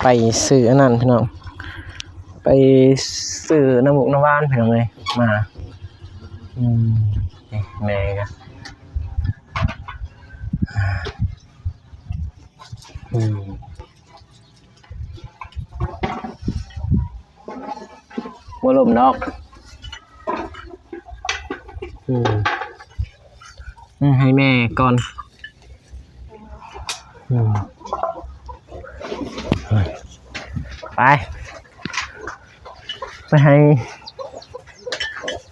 ໄປຊື້ອັນນັ້ນພີ່ນ້ອງ ໄປຊື້ນ້ຳໝູກນ້ຳຫວານພີ່ນ້ອງເອີຍ ມາ ອືມ ນີ້ແມ່ກະ ອືມ ບໍ່ລົ້ມດອກ ອືມ ອືມ ໃຫ້ແມ່ກ່ອນ ອືມ ໄປ ໄປໃຫ້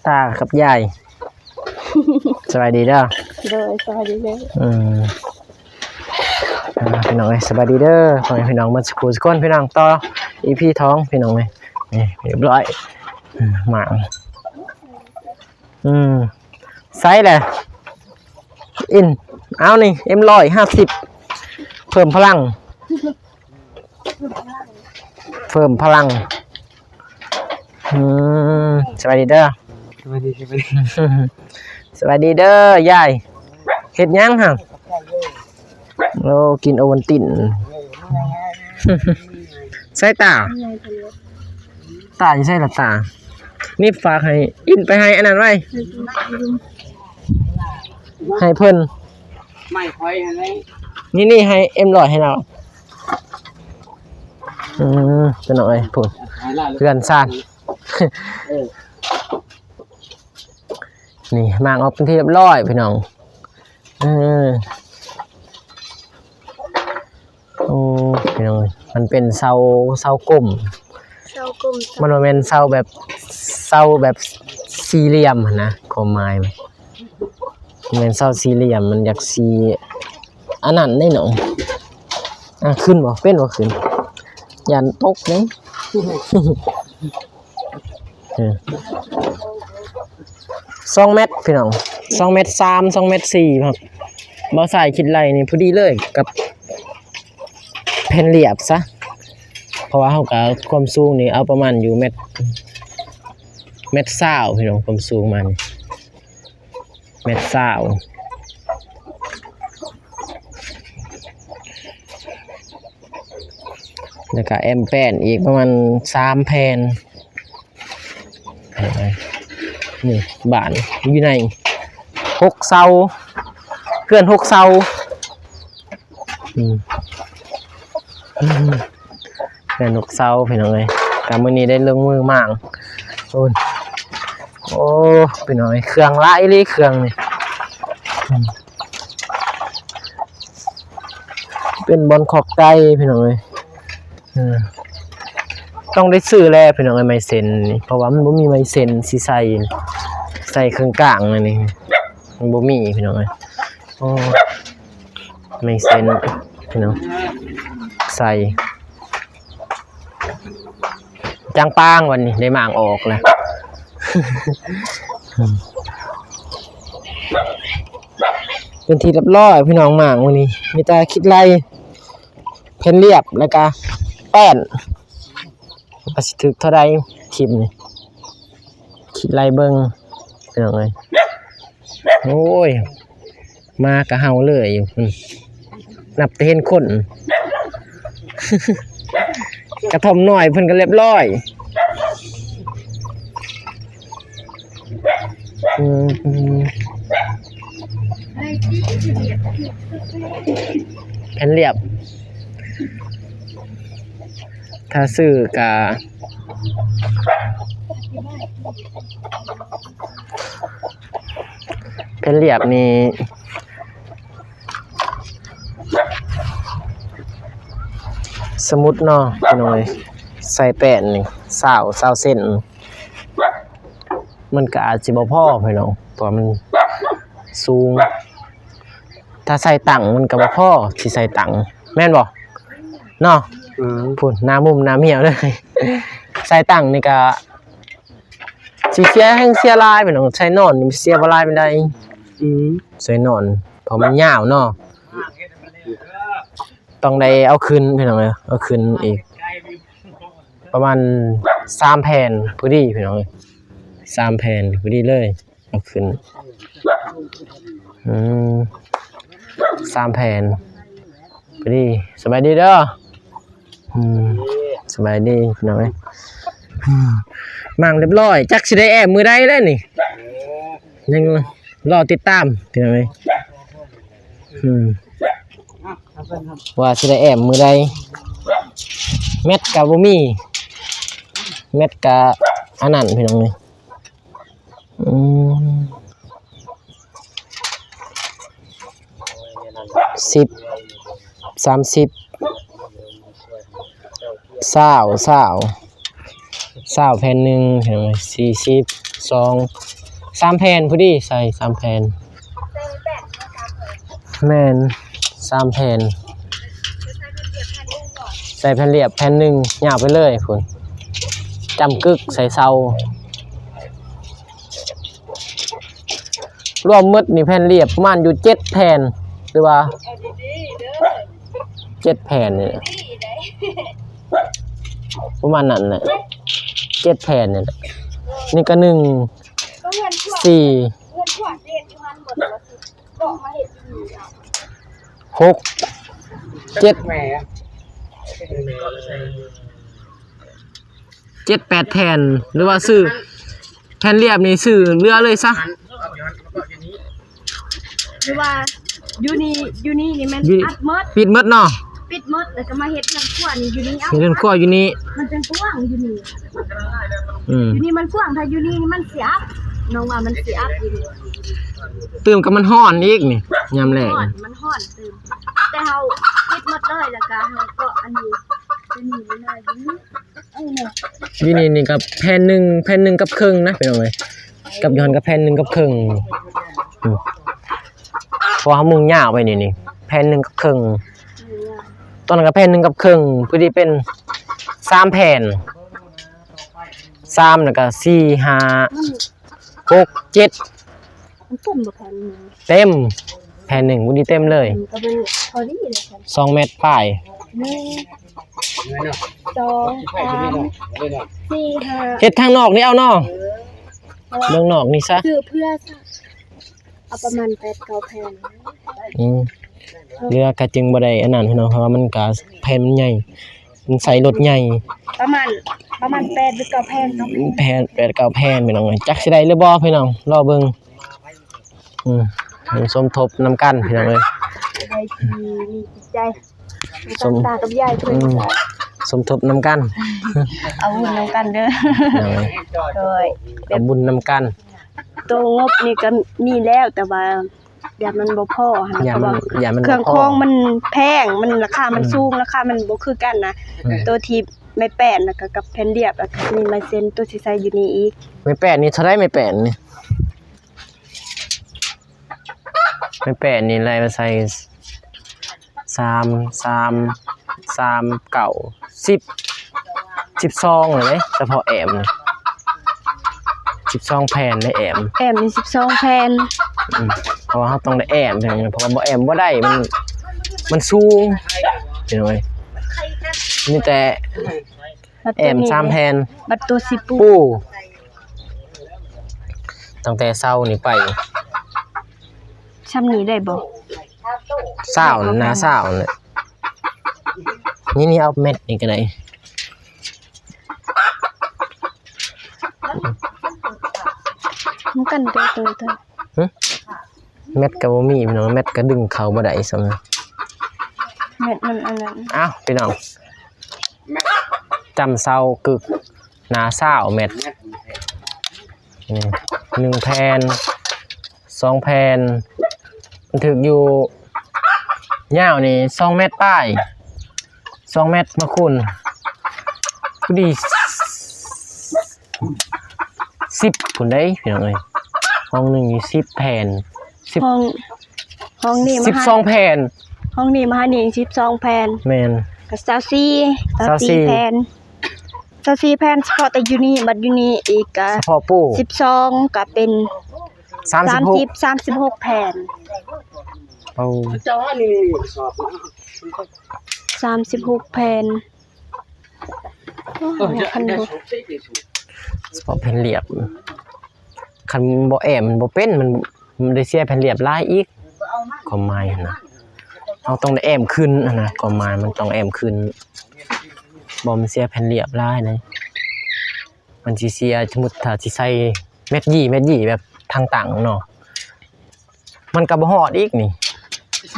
ຕາກັບຍາຍ ສະບາຍດີເດີ ໂດຍ ສະບາຍດີເດີ ອືມ ອ່າ ພີ່ນ້ອງເອີຍ ສະບາຍດີເດີ ພໍ່ແມ່ພີ່ນ້ອງເບິດສູ່ຜູ້ສູ່ຄົນ ພີ່ນ້ອງ ຕໍ່ ອີພີ ສອງ ພີ່ນ້ອງເອີຍ ນີ້ ຮຽບຮ້ອຍ ອືມ ໝາກ ອືມ ໃສ່ແຫຼະ ອິນ ເອົານີ້ ເອັມຮ້ອຍຫ້າສິບ ເພີ່ມພະລັງ ເພີ່ມພະລັງ ອືມ ສະບາຍດີເດີ ສະບາຍດີ ສະບາຍດີ ສະບາຍດີເດີຍາຍ ເຮັດຫຍັງຫັ້ນ? ໂອ້ ກິນໂອວັນຕິນ ໃສ່ຕາ ຕາຢູ່ໃສລະຕາ? ນີ້ຝາກໃຫ້ ອິນໄປໃຫ້ອັນນັ້ນໄວ້ ໃຫ້ເພິ່ນ ໄມ້ຂ້ອຍຫັ້ນແຫຼະ ນີ້ ນີ້ໃຫ້ເອັມຮ້ອຍໃຫ້ລາວ ອືມ ພີ່ນ້ອງເອີຍ ພຸ້ນ ເຮືອນຊານ ເອີ ນີ້ ໝາກອອກເປັນທີ່ຮຽບຮ້ອຍພີ່ນ້ອງ ເອີ ໂອ້ ພີ່ນ້ອງເອີຍ ມັນເປັນເສົາ ເສົາກົມ ເສົາກົມ ມັນບໍ່ແມ່ນເສົາແບບ ເສົາແບບສີ່ຫຼ່ຽມຫັ້ນນະ ຄວາມໝາຍມັນ ແມ່ນເສົາສີ່ຫຼ່ຽມ ມັນຢາກສີ່ອັນນັ້ນເດ້ນ້ອງ ອ່າ ຂຶ້ນບໍ່ ເປັນບໍ່ຂຶ້ນ ຢ້ານຕົກເດ້ ເອີ ສອງແມັດພີ່ນ້ອງ ສອງແມັດສາມ ສອງແມັດສີ່ ບ່າວຊາຍຄິດໄລ່ນີ້ພໍດີເລີຍກັບແຜ່ນລຽບຊະ ເພາະວ່າເຮົາກະຄວາມສູງນີ້ເອົາປະມານຢູ່ແມັດ ແມັດຊາວພີ່ນ້ອງ ຄວາມສູງມັນ ແມັດຊາວ ແລ້ວກະແອມແປ້ນອີກປະມານສາມແຜ່ນ ນີ້ບ້ານຢູ່ໃນຫົກເສົາ ເຮືອນຫົກເສົາ ອືມ ເຮືອນຫົກເສົາພີ່ນ້ອງເອີຍ ກະມື້ນີ້ໄດ້ລົງມືໝາງ ໂອ້ຍ ໂອ້ ພີ່ນ້ອງເອີຍ ເຄື່ອງຫຼາຍອີ່ຫຼີ ເຄື່ອງນີ້ ອືມ ເປັນບ່ອນຄອກໄກ່ພີ່ນ້ອງເອີຍ ເອີ ຕ້ອງໄດ້ຊື້ແລ້ວພີ່ນ້ອງເອີຍ ໄມ້ເຊັນນີ້ ເພາະວ່າມັນບໍ່ມີໄມ້ເຊັນຊິໃສ່ ໃສ່ເຄິ່ງກາງອັນນີ້ ມັນບໍ່ມີພີ່ນ້ອງເອີຍ ໂອ້ ໄມ້ເຊັນພີ່ນ້ອງ ໃສ່ ຈັງປາງ ວັນນີ້ໄດ້ໝາກອອກແລ້ວ ເປັນທີ່ຮຽບຮ້ອຍພີ່ນ້ອງ ໝາກມື້ນີ້ ມີແຕ່ຄິດໄລ່ ແຜ່ນລຽບ ແລ້ວກະແປ້ນ ວ່າຊິຖືກເທົ່າໃດ ທີມນີ້ ຄິດໄລ່ເບິ່ງ ພີ່ນ້ອງເອີຍ ໂອ້ຍ ໝາກະເຫົ່າເລີຍຢູ່ ອືມ ນັບແຕ່ເຫັນຄົນ ກະທ່ອມນ້ອຍເພິ່ນກະຮຽບຮ້ອຍ ອືມ ແຜ່ນລຽບ ຖ້າຊື້ກະ ແຜ່ນລຽບນີ້ ສົມມຸດເນາະ ພີ່ນ້ອງເອີຍ ໃສ່ແປ້ນນີ້ ຊາວ ຊາວເຊັນ ມັນກະອາດຊິບໍ່ພໍພີ່ນ້ອງ ເພາະວ່າມັນສູງ ຖ້າໃສ່ຕັ່ງມັນກະບໍ່ພໍ ຊິໃສ່ຕັ່ງ ແມ່ນບໍ່? ເນາະ ອືມ ພຸ້ນ ໜ້າມຸມໜ້າມຽວເລີຍ ໃສ່ຕັ່ງນີ້ກະ ຊິເສຍແຮງເສຍຫຼາຍພີ່ນ້ອງ ໃສ່ນອນນີ້ມັນເສຍບໍ່ຫຼາຍປານໃດ ອືມ ໃສ່ນອນ ເພາະມັນຍາວເນາະ ຕ້ອງໄດ້ເອົາຂຶ້ນພີ່ນ້ອງເອີຍ ເອົາຂຶ້ນອີກປະມານສາມແຜ່ນພໍດີພີ່ນ້ອງເອີຍ ສາມແຜ່ນພໍດີເລີຍ ເອົາຂຶ້ນ ອືມ ສາມແຜ່ນພໍດີ ສະບາຍດີເດີ. ອືມ ສະບາຍດີພີ່ນ້ອງເອີຍ ໝັ້ງຮຽບຮ້ອຍ ຈັກຊິໄດ້ແອ້ມມື້ໃດແລ້ວນີ້ ຍັງລໍຕິດຕາມພີ່ນ້ອງເອີຍ ອືມ ວ່າຊິໄດ້ແອ້ມມື້ໃດ ແມັດກະບໍ່ມີ ແມັດກະອັນນັ້ນພີ່ນ້ອງເອີຍ ອືມ ສິບ ສາມສິບ ຊາວ ຊາວ ຊາວແຜ່ນໜຶ່ງ ສີ່ສິບ ສອງ ສາມແຜ່ນພໍດີ ໃສ່ສາມແຜ່ນ ແມ່ນ ສາມແຜ່ນ ໃສ່ແຜ່ນລຽບແຜ່ນໜຶ່ງ ຍາວໄປເລີຍພຸ້ນ ຈ້ຳກຶກໃສ່ເສົາ ລວມໝົດນີ້ແຜ່ນລຽບປະມານຢູ່ເຈັດແຜ່ນ ຫຼືວ່າເຈັດແຜ່ນນີ້ ປະມານນັ້ນແຫຼະ ເຈັດແຜ່ນນີ້ແຫຼະ ນີ້ກະໜຶ່ງ ສີ່ ຫົກ ເຈັດ ເຈັດແປດແຜ່ນ ຫຼືວ່າຊື້ແຜ່ນລຽບນີ້ຊື້ເຫຼືອເລີຍຊະ ຫຼືວ່າຢູ່ນີ້ ຢູ່ນີ້ນີ້ແມ່ນ ຢູ່ ອັດໝົດ ປິດໝົດເນາະ ປິດໝົດ ແລ້ວກໍມາເຮັດເຮືອນຄົວນີ້ຢູ່ນີ້ເອົາ ເຮັດເຮືອນຄົວຢູ່ນີ້ ມັນຈັ່ງກວ້າງຢູ່ນີ້ ອືມ ຢູ່ນີ້ມັນກວ້າງ ຖ້າຢູ່ນີ້ມັນຊິອັດ ນ້ອງວ່າມັນຊິອັດຢູ່ນີ້ ຕື່ມກັບມັນຮ້ອນອີກນີ້ ຍາມແລງ ມັນຮ້ອນ ມັນຮ້ອນຕື່ມ ແຕ່ເຮົາປິດໝົດເລີຍ ແລ້ວກໍເຮົາເກາະອັນນີ້ ຕົວນີ້ໜ້ອຍໆຢູ່ນີ້ ຢູ່ນີ້ນີ້ກໍແຜ່ນໜຶ່ງ ແຜ່ນໜຶ່ງກັບເຄິ່ງນະພີ່ນ້ອງເອີຍ ກັບຢູ່ຫັ້ນກໍແຜ່ນໜຶ່ງກັບເຄິ່ງ ອືມ ເພາະວ່າເຮົາມຸງຍາວໄປນີ້ນີ້ ແຜ່ນໜຶ່ງກັບເຄິ່ງ ຕອນນັ້ນກໍແຜ່ນໜຶ່ງກັບເຄິ່ງ ພໍດີເປັນສາມແຜ່ນ ສາມ ແລ້ວກໍສີ່ ຫ້າ ຫົກ ເຈັດ ມັນເຕັມບໍ່ແຜ່ນໜຶ່ງ ເຕັມ ແຜ່ນໜຶ່ງພໍດີເຕັມເລີຍ ອືມ ກໍເປັນພໍດີເລີຍ ສອງແມັດປາຍ ໜຶ່ງ ສອງ ສາມ ສີ່ ຫ້າ ເຮັດທາງນອກນີ້ເອົາເນາະ ເອີ ເບື້ອງນອກນີ້ຊະ ຊື້ເພື່ອຊະ ເອົາປະມານແປດເກົ້າແຜ່ນ ອືມ ເຫຼືອກໍຈຶ່ງບໍ່ໄດ້ອັນນັ້ນພີ່ນ້ອງ ເພາະວ່າມັນກໍແຜ່ນມັນໃຫຍ່ ມັນໃສ່ລົດໃຫຍ່ ປະມານ ປະມານແປດຫຼືເກົ້າແຜ່ນເນາະ ແປດ ແປດເກົ້າແຜ່ນພີ່ນ້ອງເອີຍ ຈັກຊິໄດ້ຫຼືບໍ່ພີ່ນ້ອງ ລໍເບິ່ງ ອືມ ສົມທົບນຳກັນພີ່ນ້ອງເອີຍ ໄດ້ທີ່ມີຈິດໃຈ ສົມ ຕາກັບຍາຍເພິ່ນ ອືມ ສົມທົບນຳກັນ ເອົາບຸນນຳກັນເດີ ໂດຍ ເອົາບຸນນຳກັນ ໂຕງົບນີ້ກໍມີແລ້ວ ແຕ່ວ່າ ຢ້ານມັນບໍ່ພໍຫັ້ນນະ ຢ້ານມັນ ເພາະວ່າ ຢ້ານມັນບໍ່ພໍ ເຄື່ອງຂອງມັນແພງ ມັນ ລາຄາມັນ ອືມ ສູງ ລາຄາມັນບໍ່ຄືກັນນະ ອືມ ໂຕທີ່ໄມ້ແປ້ນ ແລ້ວກໍກັບແຜ່ນລຽບ ແລ້ວກໍມີລາຍເຊັນ ໂຕທີ່ໃສ່ຢູ່ນີ້ອີກ ໄມ້ແປ້ນນີ້ເທົ່າໃດ ໄມ້ແປ້ນນີ້ ໄມ້ແປ້ນນີ້ໄລ່ມາໃສ່ ສາມ ສາມ ສາມ ເກົ້າ ສິບ ສິບສອງເລີຍເດ້ ສະເພາະແອ້ມນີ້ ສິບສອງແຜ່ນເດ້ແອ້ມ ແອ້ມນີ້ສິບສອງແຜ່ນ ອືມ ເພາະວ່າເຮົາຕ້ອງໄດ້ແອ້ມ ເພາະວ່າບໍ່ແອ້ມບໍ່ໄດ້ ມັນ ມັນສູງ ເຫັນບໍ່ ມີແຕ່ ບັດໂຕນີ້ ແອ້ມສາມແຜ່ນ ບັດໂຕຊິປູ ປູ ຕັ້ງແຕ່ເສົານີ້ໄປ ຊ່ຳນີ້ໄດ້ບໍ່? ຊາວ ໜ້າຊາວແຫຼະ ນີ້ ນີ້ເອົາແມັດນີ້ກໍໄດ້ ນຳກັນເດີ ໂຕ ໂຕ ຫຶ? ແມັດກໍບໍ່ມີພີ່ນ້ອງ ແມັດກໍດຶງເຂົ້າບໍ່ໄດ້ຊ້ຳ ແມັດມັນອັນນັ້ນ ອ້າວ ພີ່ນ້ອງ ຈ້ຳເສົາກຶກ ໜ້າຊາວແມັດ ນີ້ ໜຶ່ງແຜ່ນ ສອງແຜ່ນ ມັນຖືກຢູ່ ຍາວນີ້ສອງແມັດປາຍ ສອງແມັດມາຄູນ ພໍດີ ສິບພຸ້ນເດ້ພີ່ນ້ອງເອີຍ ຫ້ອງໜຶ່ງນີ້ສິບແຜ່ນ ສິບ ຫ້ອງ ຫ້ອງນີ້ມາ ສິບສອງແຜ່ນ ຫ້ອງນີ້ມາຫານີ້ສິບສອງແຜ່ນ ແມ່ນ ກໍຊາວສີ່ ຊາວສີ່ ຊາວສີ່ແຜ່ນ ຊາວສີ່ແຜ່ນ ສະເພາະແຕ່ຢູ່ນີ້ ບັດຢູ່ນີ້ອີກກໍ ສະເພາະປູ ສິບສອງ ກໍເປັນ ສາມສິບຫົກ ສາມສິບ ສາມສິບຫົກແຜ່ນ ໂອ້ ສາມສິບຫົກແຜ່ນ ໂອ້ຍ ຄັນບໍ່ ສະເພາະແຜ່ນລຽບ ຄັນບໍ່ແອ້ມມັນບໍ່ເປັນ ມັນ ມັນໄດ້ເສຍແຜ່ນລຽບຫຼາຍອີກ ຄວາມໝາຍຫັ້ນນະ ເຮົາຕ້ອງໄດ້ແອ້ມຂຶ້ນຫັ້ນນະ ຄວາມໝາຍມັນຕ້ອງແອ້ມຂຶ້ນ ບໍ່ ມັນເສຍແຜ່ນລຽບຫຼາຍເດ້ ມັນຊິເສຍ ສົມມຸດຖ້າຊິໃສ່ແມັດຢີ້ ແມັດຢີ້ແບບທາງຕັ້ງເນາະ ມັນກໍບໍ່ຮອດອີກນີ້ ສ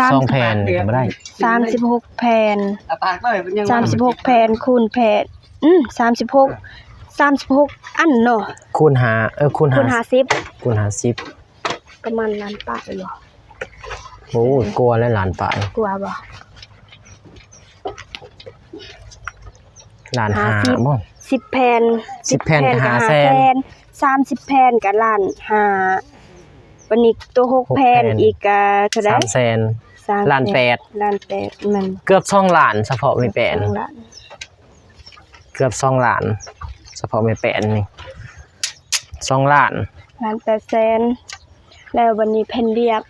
າມ ສອງແຜ່ນກໍບໍ່ໄດ້ ສາມສິບຫົກແຜ່ນ ສາມສິບຫົກແຜ່ນຄູນແຜ່ນ ອືມ ສາມສິບຫົກ ສາມສິບຫົກອັນເນາະ ຄູນຫ້າ ເອີ ຄູນ ຄູນຫ້າ ຫ້າສິບ ຄູນຫ້າສິບ ປະມານລ້ານປາຍບໍ່? ໂອ້ຍ ກວ່າແລ້ວ ລ້ານປາຍ ກວ່າບໍ່? ລ້ານຫ້າ ຫ້າສິບ ບໍ່? ສິບແຜ່ນ ສິບແຜ່ນກໍຫ້າແສນ ສາມສິບແຜ່ນກໍລ້ານຫ້າ ບັດນີ້ໂຕຫົກແຜ່ນອີກກໍເທົ່າໃດ? ສາມແສນ ສາມແສນ ລ້ານແປດ ລ້ານແປດ ແມ່ນ ເກືອບສອງລ້ານ ສະເພາະໄມ້ແປ້ນ ສອງລ້ານ ເກືອບສອງລ້ານ ສະເພາະໄມ້ແປ້ນນີ້ ສອງລ້ານ ລ້ານແປດແສນ ແລ້ວບັດນີ້ແຜ່ນລຽບ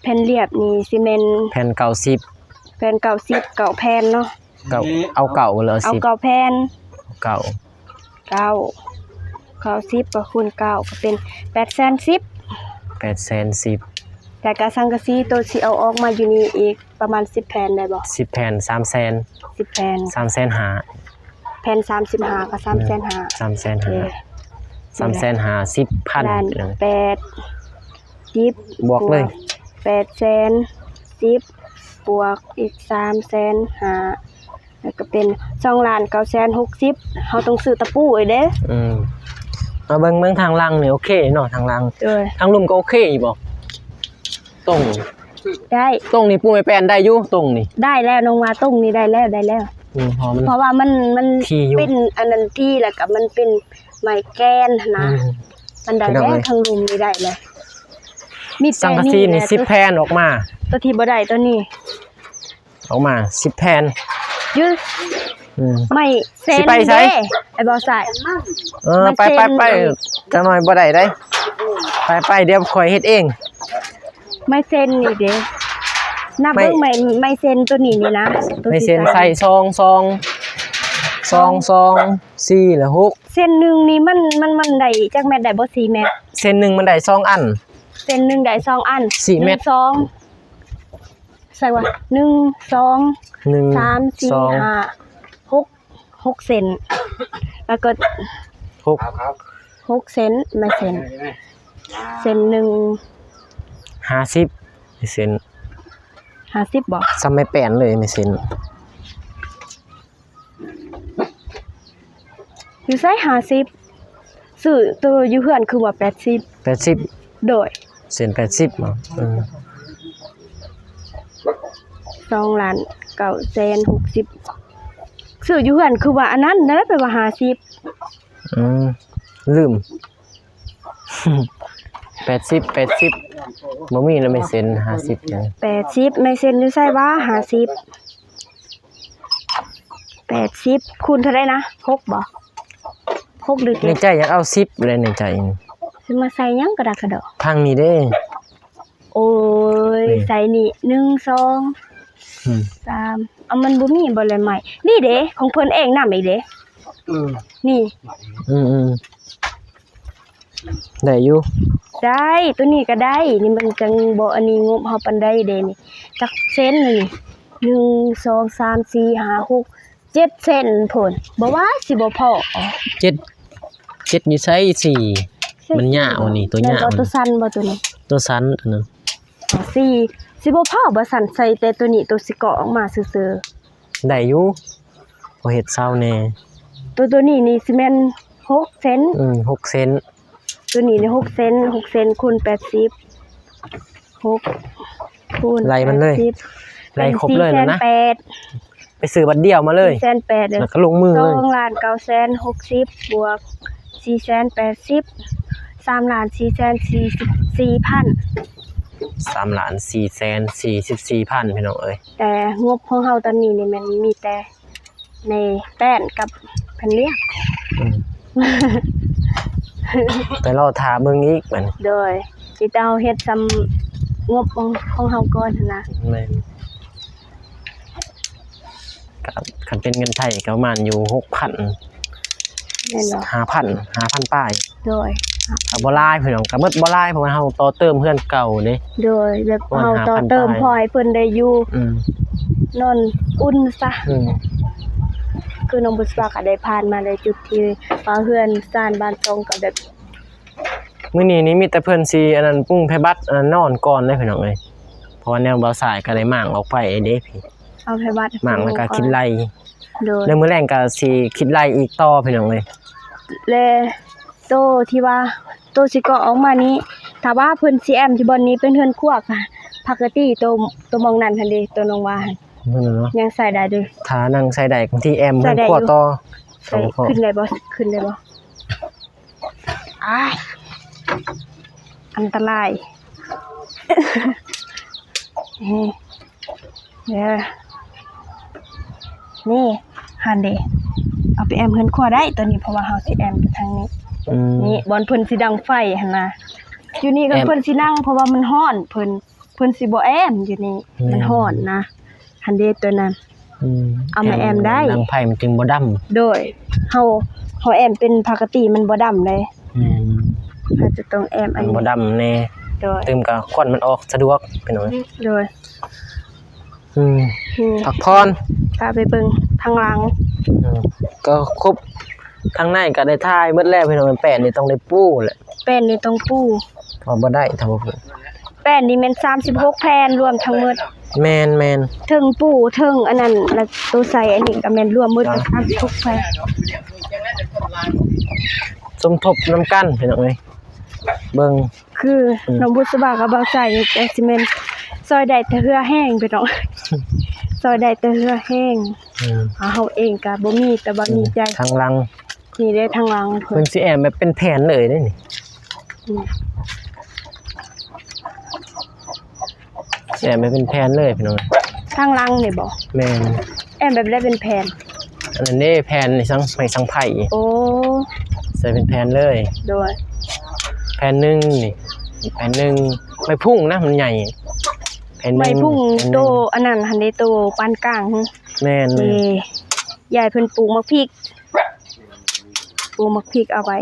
ແຜ່ນລຽບນີ້ຊິແມ່ນ ແຜ່ນເກົ້າສິບ ແຜ່ນເກົ້າສິບ ເກົ້າແຜ່ນເນາະ ເກົ້າ ເອົາເກົ້າ ຫຼືເອົາ ເອົາສິບ ເກົ້າແຜ່ນ ເກົ້າ ເກົ້າ ເກົ້າສິບ ກໍຄູນເກົ້າ ກໍເປັນແປດແສນສິບ ແປດແສນສິບ ແລ້ວກໍສັງກະສີໂຕຊິເອົາອອກມາຢູ່ນີ້ອີກປະມານສິບແຜ່ນໄດ້ບໍ່? ສິບແຜ່ນ ສາມແສນ ສິບແຜ່ນ ສາມແສນຫ້າ ແຜ່ນສາມສິບຫ້າກໍສາມແສນຫ້າ ສາມແສນຫ້າ ໂອເຄ ສາມແສນຫ້າສິບພັນ ລ້ານແປດສິບ ບວກເລີຍ ບວກແປດແສນສິບ ບວກອີກສາມແສນຫ້າ ແລ້ວກໍເປັນສອງລ້ານເກົ້າແສນຫົກສິບ ເຮົາຕ້ອງຊື້ຕະປູອີກເດ້ ອືມ ມາເບິ່ງ ເບິ່ງທາງຫຼັງນີ້ ໂອເຄເນາະ ທາງຫຼັງ ໂດຍ ທາງລຸ່ມກໍໂອເຄຢູ່ບໍ່? ຕົງ ໄດ້ ຕົງນີ້ປູໄມ້ແປ້ນໄດ້ຢູ່ ຕົງນີ້ ໄດ້ແລ້ວ ນ້ອງວ່າຕົງນີ້ໄດ້ແລ້ວ ໄດ້ແລ້ວ ອືມ ເພາະມັນ ເພາະວ່າມັນ ມັນ ທີ່ຢູ່ ເປັນອັນນັ້ນທີ່ ແລ້ວກໍມັນເປັນໄມ້ແກ່ນຫັ້ນນະ ອືມ ມັນໄດ້ແລ້ວ ພີ່ນ້ອງເອີຍ ທາງລຸ່ມນີ້ໄດ້ແລ້ວ ມີແຕ່ ສັງກະສີນີ້ສິບແຜ່ນອອກມາ ໂຕທີ່ບໍ່ໄດ້ໂຕນີ້ ອອກມາສິບແຜ່ນ ຢູ່ ອືມ ໄມ້ເຊັນ ຊິໄປໃສ ເດ້ ໄອ້ບໍ່ໃສ່ ເອີ ໄມ້ເຊັນ ໄປໆໆ ຈັກໜ່ອຍບໍ່ໄດ້ເດ້ ໄປໆ ດຽວຂ້ອຍເຮັດເອງ ໄມ້ເຊັນນີ້ເດ້ ນັບເບິ່ງ ໄມ້ ໄມ້ ໄມ້ເຊັນໂຕນີ້ນີ້ນະ ໂຕ ໄມ້ເຊັນ ທີ່ໃສ່ ໃສ່ສອງ ສອງ ສອງ ສອງ ສີ່ ແລະ ຫົກ ເຊັນໜຶ່ງນີ້ມັນ ມັນ ມັນໄດ້ຈັກແມັດ ໄດ້ບໍ່ສີ່ແມັດ ເຊັນໜຶ່ງມັນໄດ້ສອງອັນ ເຊັນໜຶ່ງໄດ້ສອງອັນ ສີ່ແມັດ ໜຶ່ງ ສອງ ໃສ່ວ່າ ໜຶ່ງ ສອງ ໜຶ່ງ ສາມ ສີ່ ຫ້າ ຫົກ ຫົກເຊັນ ແລ້ວກໍຫົກ ຫົກເຊັນ ໄມ້ເຊັນ ເຊັນໜຶ່ງ ຫ້າສິບ ເຊັນ ຫ້າສິບບໍ່? ສ່ຳໄມ້ແປ້ນເລີຍ ໄມ້ເຊັນ ຢູ່ໃສ ຫ້າສິບ ຊື້ໂຕຢູ່ເຮືອນຄືວ່າແປດສິບ ແປດສິບ ໂດຍ ເຊັນແປດສິບເນາະ ເອີ ສອງລ້ານເກົ້າແສນຫົກສິບ ຊື້ຢູ່ເຮືອນຄືວ່າອັນນັ້ນເດ້ ແປວ່າຫ້າສິບ ອືມ ລືມ ແປດສິບ ແປດສິບ ບໍ່ມີແລ້ວ ໄມ້ເຊັນຫ້າສິບ ແປດສິບ ໄມ້ເຊັນຢູ່ໃສວະ ຫ້າສິບ ແປດສິບ ຄູນເທົ່າໃດນະ ຫົກບໍ່? ຫົກຫຼືເຈັດ ໃນໃຈຢາກເອົາສິບເລີຍ ໃນໃຈ ຊິມາໃສ່ຫຍັງກະດາກກະດໍ ທາງນີ້ເດ້ ໂອ້ຍ ນີ້ ໃສ່ນີ້ ໜຶ່ງ ສອງ ອືມ ສາມ ເອົາ ມັນບໍ່ມີບໍ່ແລໄມ້ ນີ້ເດ້ ຂອງເພິ່ນເອງນຳອີກເດ້ ເອີ ນີ້ ອືມໆ ໄດ້ຢູ່ ໄດ້ ໂຕນີ້ກະໄດ້ ນີ້ມັນຈັ່ງບໍ່ອັນນີ້ງົບເຮົາປານໃດເດ້ນີ້ ຈັກເຊັນນີ້ ໜຶ່ງ ສອງ ສາມ ສີ່ ຫ້າ ຫົກ ເຈັດເຊັນພຸ້ນ ບໍ່ວ່າຊິບໍ່ພໍ ເຈັດ ເຈັດຢູ່ໃສ ສີ່ ມັນຍາວນີ້ ໂຕຍາວ ແມ່ນບໍ່ ໂຕສັ້ນບໍ່ໂຕນີ້ ໂຕສັ້ນໂຕນັ້ນ ສີ່ ຊິບໍ່ພໍບໍ່ຊັ້ນ ໃສ່ແຕ່ໂຕນີ້ ໂຕຊິເກາະອອກມາຊື່ໆ ໄດ້ຢູ່ ພໍເຮັດເຊົາແດ່ ໂຕ ໂຕນີ້ນີ້ຊິແມ່ນຫົກເຊັນ ອືມ ຫົກເຊັນ ໂຕນີ້ນີ້ຫົກເຊັນ ຫົກເຊັນຄູນແປດສິບ ຫົກຄູນ ໄລ່ມັນເລີຍ ແປດສິບ ໄລ່ຄົບເລີຍນະ ເປັນສີ່ແສນແປດ ໄປຊື້ບັດດຽວມາເລີຍ ສີ່ແສນແປດ ແລ້ວກໍລົງມືເລີຍ ສອງລ້ານເກົ້າແສນຫົກສິບ ບວກສີ່ແສນແປດສິບ ສາມລ້ານສີ່ແສນສີ່ສິບສີ່ພັນ ສາມລ້ານສີ່ແສນສີ່ສິບສີ່ພັນ ພີ່ນ້ອງເອີຍ ແຕ່ງົບຂອງເຮົາຕອນນີ້ນີ້ແມ່ນມີແຕ່ ແມ່ແປ້ນກັບແຜ່ນລຽບ ອືມ ໄປລໍຖ້າເບິ່ງອີກບັດນີ້ ໂດຍ ມີແຕ່ເຮົາເຮັດສ່ຳງົບຂອງ ຂອງເຮົາກ່ອນຫັ້ນນະ ແມ່ນ ກະຄັນເປັນເງິນໄທກະປະມານຢູ່ຫົກພັນ ແມ່ນບໍ່ ຫ້າພັນ ຫ້າພັນປາຍ ໂດຍ ກະບໍ່ຫຼາຍພີ່ນ້ອງ ກະໝົດບໍ່ຫຼາຍ ເພາະວ່າເຮົາຕໍ່ເຕີມເຮືອນເກົ່າເດ້ ໂດຍ ແບບເຮົາຕໍ່ເຕີມ ປະມານຫ້າພັນປາຍ ພໍໃຫ້ເພິ່ນໄດ້ຢູ່ ອືມ ນອນອຸ່ນຊະ ອືມ ຄືນ້ອງບຸດສະບາກໍໄດ້ຜ່ານມາໃນຈຸດທີ່ວ່າເຮືອນຊານບ້ານຊ່ອງກໍແບບ ມື້ນີ້ນີ້ມີແຕ່ເພິ່ນຊິອັນນັ້ນ ປຸງແຜ່ບັດອັນນັ້ນນອນກ່ອນເດ້ພີ່ນ້ອງເອີຍ ເພາະວ່າແນວບ່າວສາຍກໍໄດ້ມ້າງອອກໄປເດ້ພີ່ ເອົາແຜ່ບັດ ມ້າງແລ້ວກໍຄິດໄລ່ ໂດຍ ແລ້ວມື້ແລງກໍຊິຄິດໄລ່ອີກຕໍ່ພີ່ນ້ອງເອີຍ ແລະ ໂຕທີ່ວ່າ ໂຕຊິເກາະອອກມານີ້ ຖ້າວ່າເພິ່ນຊິແອ້ມທີ່ບ່ອນນີ້ເປັນເຮືອນຄົວກະ ປົກກະຕິໂຕ ໂຕໝ່ອງນັ້ນຫັ້ນເດ້ ໂຕນ້ອງວ່າຫັ້ນ ນັ້ນນະເນາະ ຍັງໃຊ້ໄດ້ເດ້ ຖ້າຍັງໃຊ້ໄດ້ ບາງທີແອ້ມເຮືອນຄົວຕໍ່ ໃຊ້ໄດ້ຢູ່ ຂຶ້ນໄດ້ບໍ່? ຂຶ້ນໄດ້ບໍ່? ອ້າຍ ອັນຕະລາຍ ນີ້ ເດີ ນີ້ ຫັ້ນເດ ເອົາໄປແອ້ມເຮືອນຄົວໄດ້ ໂຕນີ້ ເພາະວ່າເຮົາຊິແອ້ມໄປທາງນີ້ ອືມ ນີ້ ບ່ອນເພິ່ນຊິດັງໄຟຫັ້ນນະ ຢູ່ນີ້ກໍ ແອ້ມ ເພິ່ນຊິນັ່ງ ເພາະວ່າມັນຮ້ອນ ເພິ່ນ ເພິ່ນຊິບໍ່ແອ້ມຢູ່ນີ້ ແມ່ນ ມັນຮ້ອນນະ ຫັ້ນເດ ໂຕນັ້ນ ອືມ ເອົາມາແອ້ມໄດ້ ດັງໄຟມັນຈຶ່ງບໍ່ດຳ ໂດຍ ເຮົາ ເຮົາແອ້ມເປັນປົກກະຕິມັນບໍ່ດຳເດ້ ແມ່ນ ເຮົາຈະຕ້ອງແອ້ມອັນນີ້ ມັນບໍ່ດຳແນ່ ໂດຍ ຕື່ມກະຄວັນມັນອອກສະດວກ ພີ່ນ້ອງ ໂດຍ ອືມ ອືມ ພັກຜ່ອນ ພາໄປເບິ່ງທາງຫຼັງ ອືມ ກໍຄົບ ທາງໃນກໍໄດ້ຖ່າຍໝົດແລ້ວ ພີ່ນ້ອງ ແປ້ນນີ້ຕ້ອງໄດ້ປູແຫຼະ ແປ້ນນີ້ຕ້ອງປູ ວ່າບໍ່ໄດ້ ຖ້າບໍ່ປູ ແປ້ນນີ້ແມ່ນສາມສິບຫົກແຜ່ນລວມທັງໝົດ ແມ່ນໆ ເທິງປູເທິງອັນນັ້ນ ແລ້ວໂຕໃສ່ອັນນີ້ກໍແມ່ນລວມໝົດກໍສາມສິບຫົກແຜ່ນ ສົມທົບນຳກັນ ພີ່ນ້ອງເອີຍ ເບິ່ງ ຄື ອືມ ນ້ອງບຸດສະບາກັບບ່າວໃສນີ້ກໍຊິແມ່ນຊ່ອຍໄດ້ແຕ່ເຫື່ອແຮງ ພີ່ນ້ອງ ຊ່ອຍໄດ້ແຕ່ເຫື່ອແຮງ ອືມ ເຮົາເອງກໍບໍ່ມີ ແຕ່ວ່າມີໃຈ ທາງຫຼັງ ນີ້ເດ້ທາງຫຼັງເພິ່ນ ເພິ່ນຊິແອ້ມແບບເປັນແຜ່ນເລີຍເດ້ນີ້ ອືມ ຊິແອ້ມແບບເປັນແຜ່ນເລີຍ ພີ່ນ້ອງ ທາງຫຼັງນີ້ບໍ? ແມ່ນ ແອ້ມແບບໃດເປັນແຜ່ນ? ອັນນັ້ນເດ້ ແຜ່ນໄມ້ສັງ ໄມ້ສັງໄພ ໂອ້ ໃສ່ເປັນແຜ່ນເລີຍ ໂດຍ ແຜ່ນໜຶ່ງນີ້ ແຜ່ນໜຶ່ງ ໄມ້ພຸ້ງນະ ມັນໃຫຍ່ ແຜ່ນໜຶ່ງ ໄມ້ພຸ້ງ ແຜ່ນໜຶ່ງ ໂຕອັນນັ້ນຫັ້ນເດ້ ໂຕປານກາງ ແມ່ນໆ ເອີ ຢາຍເພິ່ນປູກໝາກພິກ ປູກໝາກພິກເອົາໄວ້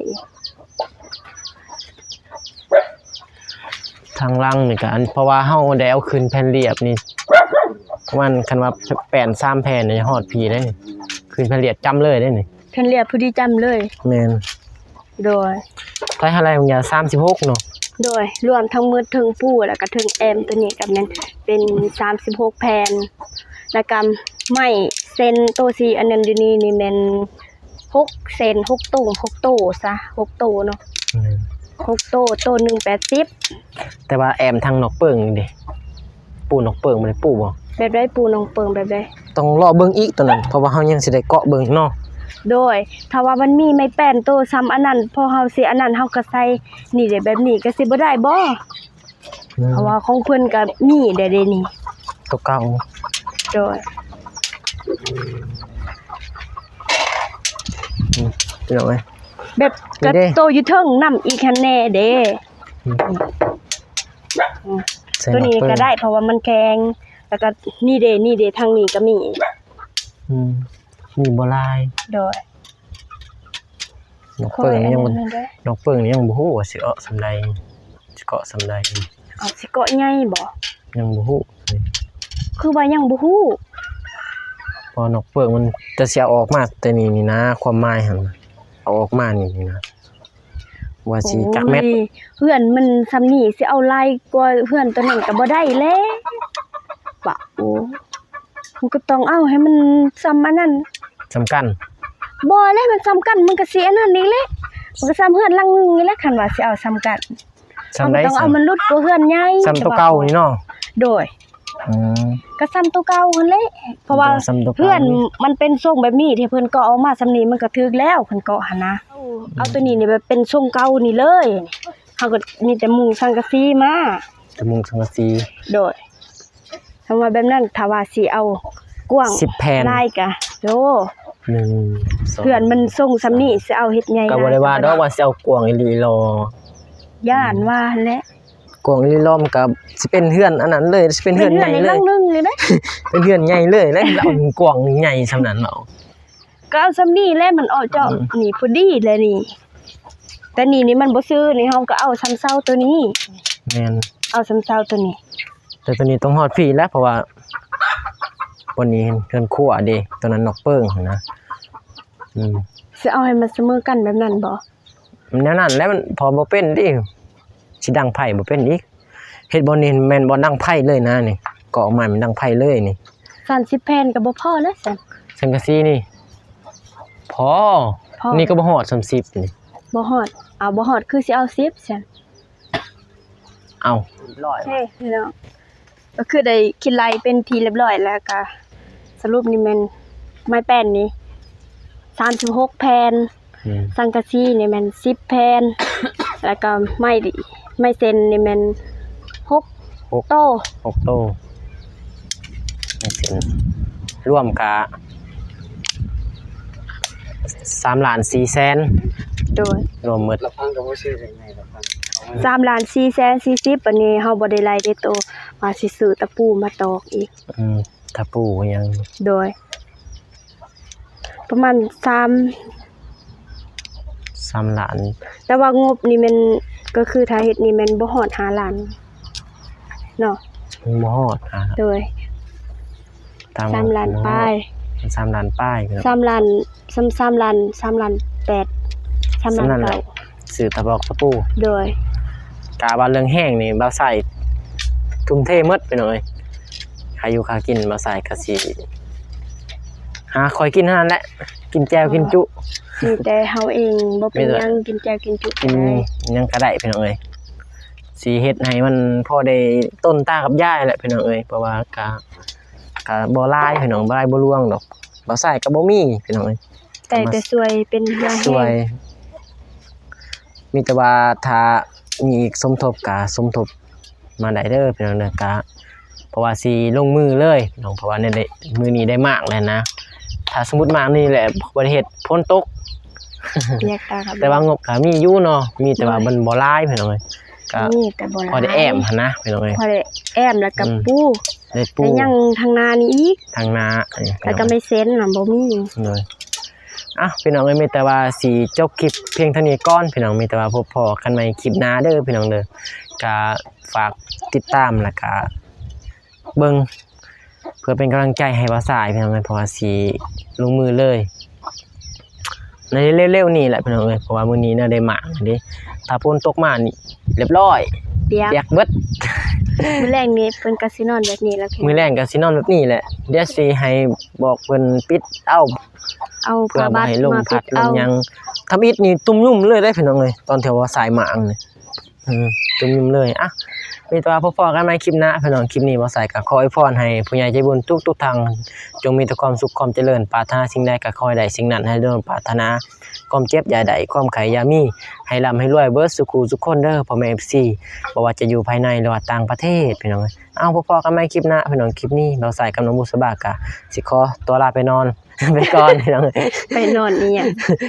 ທາງຫຼັງນີ້ກະອັນ ເພາະວ່າເຮົາໄດ້ເອົາຂຶ້ນແຜ່ນລຽບນີ້ ປະມານ ຄັນວ່າແປ້ນສາມແຜ່ນນີ້ຮອດພີເດ້ ຂຶ້ນແຜ່ນລຽບຈ້ຳເລີຍເດ້ນີ້ ແຜ່ນລຽບພໍດີຈ້ຳເລີຍ ແມ່ນ ໂດຍ ໄປເທົ່າໃດບາງຢ່າງ ສາມສິບຫົກເນາະ ໂດຍ ລວມທັງໝົດເທິງປູ ແລ້ວກະເທິງແອ້ມ ໂຕນີ້ກະແມ່ນເປັນສາມສິບຫົກແຜ່ນ ແລ້ວກະໄມ້ເຊັນ ໂຕສີອັນນັ້ນຢູ່ນີ້ນີ້ແມ່ນ ຫົກເຊັນ ຫົກໂຕ ຫົກໂຕຊະ ຫົກໂຕເນາະ ແມ່ນ ຫົກໂຕ ໂຕໜຶ່ງແປດສິບ ແຕ່ວ່າແອ້ມທາງນອກເປິງນີ້ເດ ປູນອກເປິງບໍ່ໄດ້ປູບໍ່? ແບບໃດ? ປູນອກເປິງແບບໃດ? ຕ້ອງລໍເບິ່ງອີກໂຕນັ້ນ ເພາະວ່າເຮົາຍັງຊິໄດ້ເກາະເບິ່ງເນາະ ໂດຍ ຖ້າວ່າມັນມີໄມ້ແປ້ນໂຕຊ່ຳອັນນັ້ນ ພໍເຮົາຊິອັນນັ້ນ ເຮົາກໍໃສ່ນີ້ເດ ແບບນີ້ກໍຊິບໍ່ໄດ້ບໍ? ອືມ ເພາະວ່າຂອງເພິ່ນກໍມີແດ່ເດນີ້ ໂຕເກົ່າ ໂດຍ ອືມ ພີ່ນ້ອງເອີຍ ແບບ ນີ້ເດ້ ກໍໂຕຢູ່ເທິງນຳອີກຫັ້ນແນ່ເດ້ ອືມ ອືມ ໃສ່ ໂຕນີ້ກໍໄດ້ ເພິ່ນ ເພາະວ່າມັນແຂງ ແລ້ວກໍນີ້ເດ້ ນີ້ເດ້ ທາງນີ້ກໍມີ ອືມ ມີບໍ່ຫຼາຍ ໂດຍ ນ້ອງເປິງນີ້ຍັງ ນ້ອງເປິງນີ້ຍັງບໍ່ຮູ້ວ່າຊິເອາະສ່ຳໃດ ຊິເກາະສ່ຳໃດ ເອົາ ຊິເກາະໃຫຍ່ບໍ? ຍັງບໍ່ຮູ້ ຄືວ່າຍັງບໍ່ຮູ້ ເພາະນ້ອງເປິງມັນຈະຊິເອົາອອກມາແຕ່ນີ້ນີ້ນາ ຄວາມໝາຍຫັ້ນ ເອົາອອກມານີ້ນີ້ນາ ວ່າຊິຈັກແມັດ ໂອ້ຍ ເຮືອນມັນສ່ຳນີ້ ຊິເອົາຫຼາຍກວ່າເຮືອນໂຕນັ້ນກໍບໍ່ໄດ້ແຫຼະ ວ່າ ໂອ້ ມັນກໍຕ້ອງເອົາໃຫ້ມັນສ່ຳອັນນັ້ນ ສ່ຳກັນ ບໍ່ແຫຼະ ມັນສ່ຳກັນ ມັນກໍຊິອັນນັ້ນນີ້ແຫຼະ ມັນກໍສ່ຳເຮືອນຫຼັງໜຶ່ງນີ້ແຫຼະ ຄັນວ່າຊິເອົາສ່ຳກັນ ສ່ຳໃດ ເຮົາກໍຕ້ອງເອົາມັນຫຼຸດກວ່າເຮືອນໃຫຍ່ ສ່ຳໂຕເກົ່ານີ້ເນາະ ໂດຍ ອືມ ກໍສ່ຳໂຕເກົ່າຫັ້ນແຫຼະ ເພາະວ່າ ກໍສ່ຳໂຕເກົ່າ ເຮືອນມັນເປັນຊົງແບບນີ້ ທີ່ເພິ່ນເກາະອອກມາສ່ຳນີ້ ມັນກໍຖືກແລ້ວ ເພິ່ນເກາະຫັ້ນນະ ອືມ ເອົາໂຕນີ້ນີ້ແບບເປັນຊົງເກົ່ານີ້ເລີຍ ເຮົາກໍມີແຕ່ມຸງສັງກະສີມາ ແຕ່ມຸງສັງກະສີ ໂດຍ ຖ້າວ່າແບບນັ້ນ ຖ້າວ່າຊິເອົາກວ້າງ ສິບແຜ່ນ ຫຼາຍກະ ໂອ້ ໜຶ່ງ ສອງ ເຮືອນມັນຊົງສ່ຳນີ້ ສາມ ຊິເອົາເຮັດໃຫຍ່ ກໍບໍ່ໄດ້ວ່າດອກວ່າຊິເອົາກວ້າງອີ່ຫຼີຫຼໍ ຢ້ານວ່າຫັ້ນແຫຼະ ກວ້າງອີ່ຫຼີຫຼໍ ມັນກໍຊິເປັນເຮືອນອັນນັ້ນເລີຍ ຊິເປັນເຮືອນໃຫຍ່ເລີຍ ເປັນເຮືອນໃຫຍ່ເລີຍແຫຼະ ເອົາກວ້າງໃຫຍ່ສ່ຳນັ້ນເນາະ ກໍເອົາສ່ຳນີ້ແຫຼະ ມັນເອາະເຈາະ ອືມ ນີ້ພໍດີແຫຼະນີ້ ແຕ່ນີ້ນີ້ມັນບໍ່ຊື່ນີ້ ເຮົາກໍເອົາສ່ຳເສົາໂຕນີ້ ແມ່ນ ເອົາສ່ຳເສົາໂຕນີ້ ແຕ່ໂຕນີ້ຕ້ອງຮອດພີ້ແຫຼະ ເພາະວ່າບ່ອນນີ້ເຮືອນຄົວເດ້ ໂຕນັ້ນນອກເປິງຫັ້ນນະ ອືມ ຊິເອົາໃຫ້ມັນສະເໝີກັນແບບນັ້ນບໍ່? ແນວນັ້ນແຫຼະ ມັນເພາະບໍ່ເປັນເດ້ ຊິດັງໄຟບໍ່ເປັນອີກ. ເຮັດບ່ອນນີ້ແມ່ນບ່ອນດັງໄຟເລີຍນະນີ້ ກໍອອກມາແມ່ນດັງໄຟເລີຍນີ້. ສາມສິບແຜ່ນກໍບໍ່ພໍແລ້ວຊັ້ນ. ສັງກະສີນີ້ພໍ ພໍ ນີ້ກໍບໍ່ຮອດສາມສິບນີ້. ບໍ່ຮອດ ເອົາ ບໍ່ຮອດຄືຊິເອົາສິບຊັ້ນ. ເອົາ ໂອເຄ ພີ່ນ້ອງ ກໍຄືໄດ້ຄິດໄລ່ເປັນທີ່ຮຽບຮ້ອຍແລ້ວ ກໍສະຫຼຸບນີ້ແມ່ນໄມ້ແປ້ນນີ້ສາມສິບຫົກແຜ່ນ ອືມ ສັງກະສີນີ້ແມ່ນສິບແຜ່ນ ແລ້ວກໍໄມ້ ໄມ້ເຊັນນີ້ແມ່ນຫົກ ຫົກ ໂຕ ຫົກໂຕ ໄມ້ເຊັນ ລວມກະ ສາມລ້ານສີ່ແສນ ໂດຍ ລວມໝົດ ລະພັງກໍບໍ່ຊື້ເປັນໄງ ລະພັງ ສາມລ້ານສີ່ແສນສີ່ສິບ ອັນນີ້ເຮົາບໍ່ໄດ້ໄລ່ເດ້ໂຕ ວ່າຊິຊື້ຕະປູມາຕອກອີກ ອືມ ຕະປູຫຍັງ ໂດຍ ປະມານສາມ ສາມລ້ານ ແຕ່ວ່າງົບນີ້ແມ່ນ ກໍຄືຖ້າເຮັດນີ້ແມ່ນບໍ່ຮອດຫ້າລ້ານເນາະ ບໍ່ຮອດຫ້າ ໂດຍ ຕາມ ສາມລ້ານປາຍ ສາມລ້ານປາຍ ສາມລ້ານ ສາມ ສາມລ້ານ ສາມລ້ານແປດ ສາມລ້ານເກົ້າ ຊື້ຕະປອກຕະປູ ໂດຍ ກະວ່າເລື່ອງແຮງນີ້ ບ່າວຊາຍທຸ່ມເທໝົດ ພີ່ນ້ອງເອີຍ ຄ່າຢູ່ຄ່າກິນ ບ່າວຊາຍກະຊິຫາຄ່ອຍກິນເທົ່ານັ້ນແຫຼະ ກິນແຈ່ວກິນຈຸ ມີແຕ່ເຮົາເອງບໍ່ເປັນຫຍັງ ກິນແຈ່ວກິນຈຸ ກິນຫຍັງກະໄດ້ ພີ່ນ້ອງເອີຍ ຊິເຮັດໃຫ້ມັນພໍໄດ້ຕົ້ນຕາກັບຍາຍແຫຼະ ພີ່ນ້ອງເອີຍ ເພາະວ່າກະ ກະບໍ່ຫຼາຍ ພີ່ນ້ອງ ບໍ່ຫຼາຍບໍ່ຫຼວງດອກ ບ່າວຊາຍກະບໍ່ມີ ພີ່ນ້ອງເອີຍ ໄດ້ແຕ່ຊ່ວຍເປັນເຫື່ອແຮງ ຊ່ວຍ ມີແຕ່ວ່າຖ້າມີອີກສົມທົບກະສົມທົບມາໄດ້ເດີ ພີ່ນ້ອງເດີ ກະ ເພາະວ່າຊິລົງມືເລີຍ ພີ່ນ້ອງ ເພາະວ່ານີ້ໄດ້ ມື້ນີ້ໄດ້ໝາກແລ້ວນະ ຖ້າສົມມຸດໝາກນີ້ແຫຼະ ບໍ່ໄດ້ເຮັດ ຝົນຕົກ ປຽກຕາກັບ ແຕ່ວ່າງົບກະມີຢູ່ເນາະ ມີແຕ່ວ່າມັນບໍ່ຫຼາຍ ພີ່ນ້ອງເອີຍ ກະມີແຕ່ບໍ່ຫຼາຍ ພໍໄດ້ແອ້ມຫັ້ນນະ ພີ່ນ້ອງເອີຍ ພໍໄດ້ແອ້ມ ແລ້ວກະ ອືມ ປູ ໄດ້ປູ ແລ້ວຍັງທາງໜ້ານີ້ອີກ ທາງໜ້າ ແລ້ວກະໄມ້ເຊັນນະບໍ່ມີ ໂດຍ ອ່ະ ພີ່ນ້ອງເອີຍ ມີແຕ່ວ່າຊິຈົບຄລິບພຽງເທົ່ານີ້ກ່ອນ ພີ່ນ້ອງ ມີແຕ່ວ່າພົບພໍ້ກັນໃໝ່ຄລິບໜ້າເດີ ພີ່ນ້ອງເດີ ກະຝາກຕິດຕາມ ແລ້ວກະເບິ່ງ ເພື່ອເປັນກຳລັງໃຈໃຫ້ບ່າວຊາຍ ພີ່ນ້ອງເອີຍ ເພາະວ່າຊິລົງມືເລີຍ ໃນເລັວໆນີ້ແຫຼະ ພີ່ນ້ອງເອີຍ ເພາະວ່າມື້ນີ້ນະໄດ້ໝາກເດ້ ຖ້າຝົນຕົກມານີ້ ຮຽບຮ້ອຍ ປຽກ ປຽກເບິດ ມື້ແລງນີ້ເພິ່ນກໍຊິນອນແບບນີ້ແຫຼະ ມື້ແລງກໍຊິນອນແບບນີ້ແຫຼະ ດຽວຊິໃຫ້ບອກເພິ່ນປິດເອົາ ເອົາຜ້າບັດມາປິດເອົາ ທຳອິດນີ້ຕຸ່ມຫຍຸ້ມເລີຍເດ້ ພີ່ນ້ອງເອີຍ ຕອນທີ່ວ່າສາຍໝາກນີ້ ອືມ ຕຸ່ມຫຍຸ້ມເລີຍ ອ່ະ ມີແຕ່ວ່າພົບພໍ້ກັນໃໝ່ຄລິບໜ້າ ພີ່ນ້ອງ ຄລິບນີ້ບ່າວຊາຍກໍຂໍອວຍພອນໃຫ້ຜູ້ໃຫຍ່ໃຈບຸນທຸກໆທ່ານ ຈົ່ງມີແຕ່ຄວາມສຸກຄວາມຈະເລີນ ປາດຖະໜາສິ່ງໃດກໍຂໍໃຫ້ໄດ້ສິ່ງນັ້ນ ໃຫ້ສົມປາດຖະໜາ ຄວາມເຈັບຢ່າໄດ້ ຄວາມໄຂ້ຢ່າມີ ໃຫ້ລ່ຳໃຫ້ລວຍເບິດສູ່ຄູ່ສູ່ຄົນເດີ ພໍ່ແມ່ເອັຟຊີ ບໍ່ວ່າຈະຢູ່ພາຍໃນ ຫຼືວ່າຕ່າງປະເທດ ພີ່ນ້ອງເອີຍ ເອົາ ພົບພໍ້ກັນໃໝ່ຄລິບໜ້າ ພີ່ນ້ອງ ຄລິບນີ້ບ່າວຊາຍກັບນ້ອງບຸດສະບາກະຊິຂໍຕົວລາໄປນອນ ໄປກ່ອນ ພີ່ນ້ອງ ໄປນອນອີ່ຫຍັງ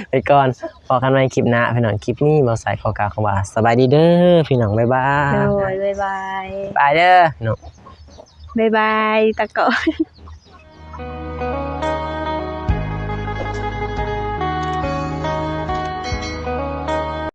ໄປກ່ອນ ພໍ້ກັນໃໝ່ຄລິບໜ້າ ພີ່ນ້ອງ ຄລິບນີ້ບ່າວຊາຍຂໍກ່າວຄຳວ່າ ສະບາຍດີເດີ ພີ່ນ້ອງ ບາຍບາຍ ໂດຍ ບາຍບາຍ ບາຍເດີ ເນາະ ບາຍບາຍ ຕາເກາະ.